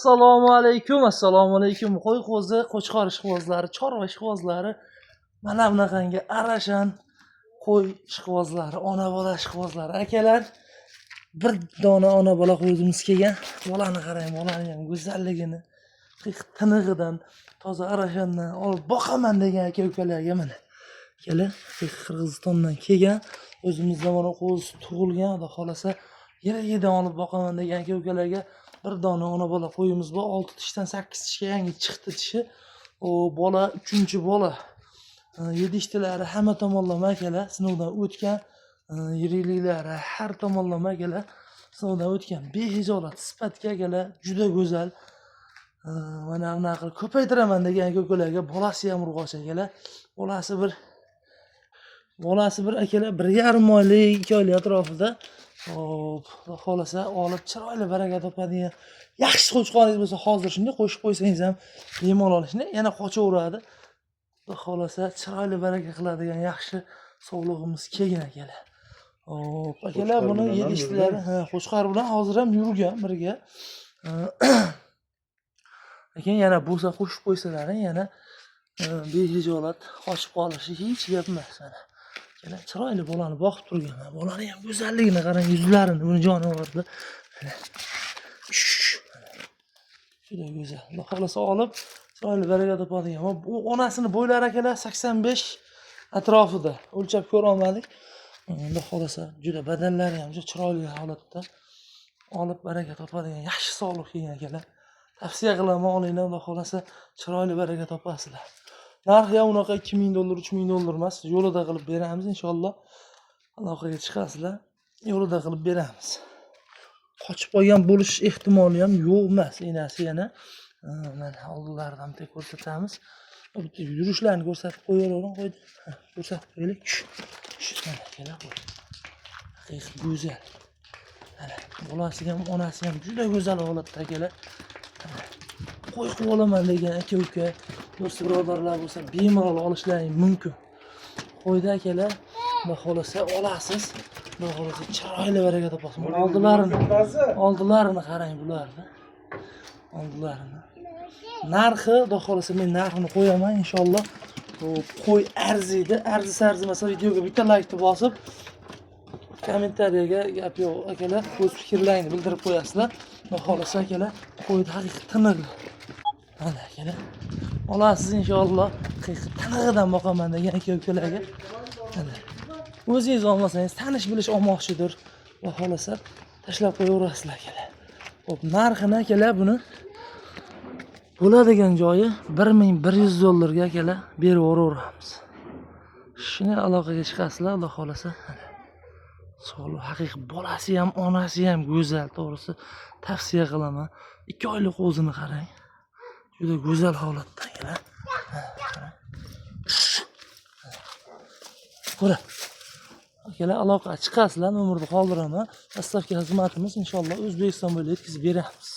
Assalomu alaykum, assalomu alaykum. Qo'y qo'zi, qo'chqor ishqibozlari, chorva ishqibozlari, mana bunaqangi arashan qo'y ishqibozlari, ona bola ishqibozlari. Akalar, bir dona ona bola qo'yimiz kelgan. Bolani qarang, bolani ham go'zalligini, tinig'idan, toza arashandan olib boqaman degan aka ukalarga mana. Akalar, Qirg'izistondan kelgan, o'zimizda mana qo'zi tug'ilgan, xudo xolasa yerigidan olib boqaman degan aka ukalarga bir dona ona bola qo'yimiz bor. 6 tishdan 8 tishga yangi chiqdi tishi. O bola 3-chi bola. Yedishtilari hamma tomonlama akalar sinovdan o'tgan, yirikliklari har tomonlama akalar sinovdan o'tgan. Behijolat sifatga akalar juda go'zal. Mana bunaqa qilib ko'paytiraman degan aka ukalarga bolasi ham urg'och akalar. Bolasi bir akalar 1,5 oylik, 2 oylik atrofida. Hop, xudo xohlasa olib chiroyli baraka topadigan yaxshi qo'chqoringiz bo'lsa, hozir shunday qo'shib qo'ysangiz ham bemalol shunday yana qochaveradi. Xudo xohlasa chiroyli baraka qiladigan yaxshi sovlig'imiz kelgan akalar. Hop, akalar Qo'chqor buni bilan ham yedishtilari, yurgan. Ha, qo'chqor bilan hozir ham yurgan birga. Lekin yana bo'lsa qo'shib qo'ysalaring yana behijolat qochib qolishi hech gap emas mana. Yana chiroyli bolani boqib turganman. Bolani ham go'zalligini qarang, yuzlarini, buni jonivorni. Mana. Juda go'zal. Xudo xohlasa olib chiroyli baraka topadigan. Va bu onasini bo'ylari akalar 85 atrofida. O'lchab ko'ra olmadik. Xudo xohlasa juda badanlari ham juda chiroyli holatda olib baraka topadigan yaxshi sog'liq kelgan akalar. Tavsiya qilaman, olinglar, xudo xohlasa chiroyli baraka topasizlar. Narxi ham unaqa 2000 dollar, 3000 dollar emas. Yo'lida qilib beramiz inshaalloh. Aloqaga chiqasizlar, yo'lida qilib beramiz. Qochib qolgan bo'lish ehtimoli ham yo'q emas. Enasi yana mana oldilaridan bitta ko'rsatamiz. Bitta yurishlarini ko'rsatib qo'yaveravering, qo'ydi. Ha, ko'rsatib qo'yaylik. Shu, mana akalar qo'y. Haqiqiy go'zal. Mana bolasi ham, onasi ham juda go'zal holatda akalar. Qo'y qilib olaman degan aka uka, do'st birodarlar bo'lsa bemalol olishlaring mumkin. Qo'yda akalar, xudo xohlasa olasiz. Xudo xohlasa chiroyli baraka topasiz. Oldilarini qarang bularni. Oldilarini. Narxi, xudo xohlasa men narxini qo'yaman inshaalloh. Bu qo'y arziydi. Arzisa arzimasa videoga bitta laykni bosib, kommentariyaga gap yo'q akalar, o'z fikrlaringni bildirib qo'yasizlar. Xudo xohlasa akalar, qo'yni haqiqiy tinig'i. Mana akalar, olasiz inshaalloh. Haqiqiy tinig'idan boqaman degan aka ukalarga. Mana. O'zingiz olmasangiz, tanish bilish olmoqchidir. Xudo xohlasa tashlab qo'yaverasizlar akalar. Xo'p, narxini akalar buni bo'ladigan joyi 1100 dollarga akalar berib yuboraveramiz. Shuni aloqaga chiqasizlar, xudo xohlasa. Mana. Sog'liq haqiqiy bolasi ham, onasi ham go'zal, to'g'risi tavsiya qilaman. 2 oylik qo'zini qarang. Juda go'zal holatda akalar. Qarang. Ko'ra. Akalar aloqa chiqasizlar, nomerni qoldiraman. Доставка xizmatimiz inshaalloh O'zbekiston bo'ylab yetkazib beramiz.